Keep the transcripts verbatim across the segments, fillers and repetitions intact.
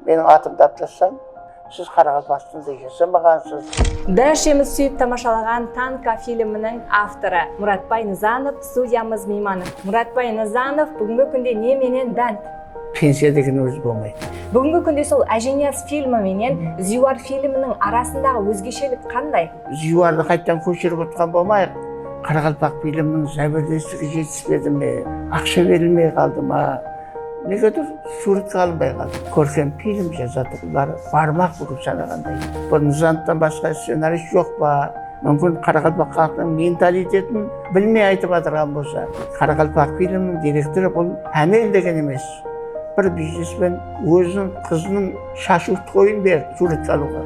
Meniń atımdı alıp taslań, siz Qaraqalpaqstanda jasamaǵansız. Bárshemiz súyip tamashalaǵan Tanka filminiń avtorı Muratbay Nızanov studiyamız miymanı. Muratbay Nızanov búgingi kúnde ne menen bánt? Pensiya degen ózi bolmaydı. Búgingi kúnde sol Ájiniyaz filmi menen Ziywar filminiń arasındaǵı ózgeshelik qanday? Ziywardı qaytadan kóshirip otırǵan bolmayıq. Qaraqalpaq filminiń záberdesligi jetispedi me, aqsha berilmey qaldı ma, negedur súwretke alınbay qaldı. Kórkem film jazatuǵınlar barmaq búgip sanaǵanday. Bul Nızanovtan basqa scenarist joq pa? Múmkin, qaraqalpaq xalqınıń mentalitetin bilmey aytıp atırǵan bolsa, Qaraqalpaq filminiń direktorı bul hámel degen emes. Bir biznesmen óziniń qızınıń shashıw toyın berdi súwretke alıwǵa.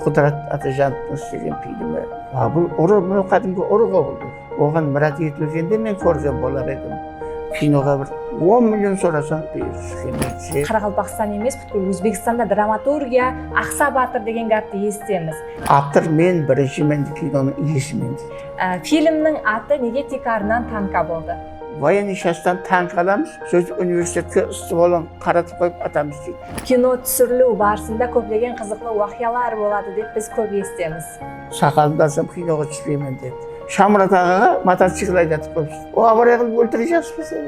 Qudrat Atajanovtıń islegen filmi. A, bul urı, mınaw qádimgi urı ǵo bul. Oǵan mirát etilgende men kórgen bolar edim. Kinoǵa bir on million sorasań, buyırıs kelmeydi. Qaraqalpaqstan emes, pútkil Ózbekstanda dramaturgiya aqsap atır degen gápti esitemiz. Avtor men, birinshi men, kinonıń iyesimen deydi. Á, filmniń atı nege tiykarınan Tanka boldı? Военный частьтан tank alamız, sóytip universitetke stvolın qaratıp qoyıp atamız deydi. Kino túsiriliw barısında kóplegen qızıqlı waqıyalar boladı dep biz kóp esitemiz. Saqalımdı alsam, kinoǵa túspeymen dedi. Shamurat aǵaǵa motocikl aydatıp qoyıpsız. O, avariya qılıp óltirip jatırıpsız.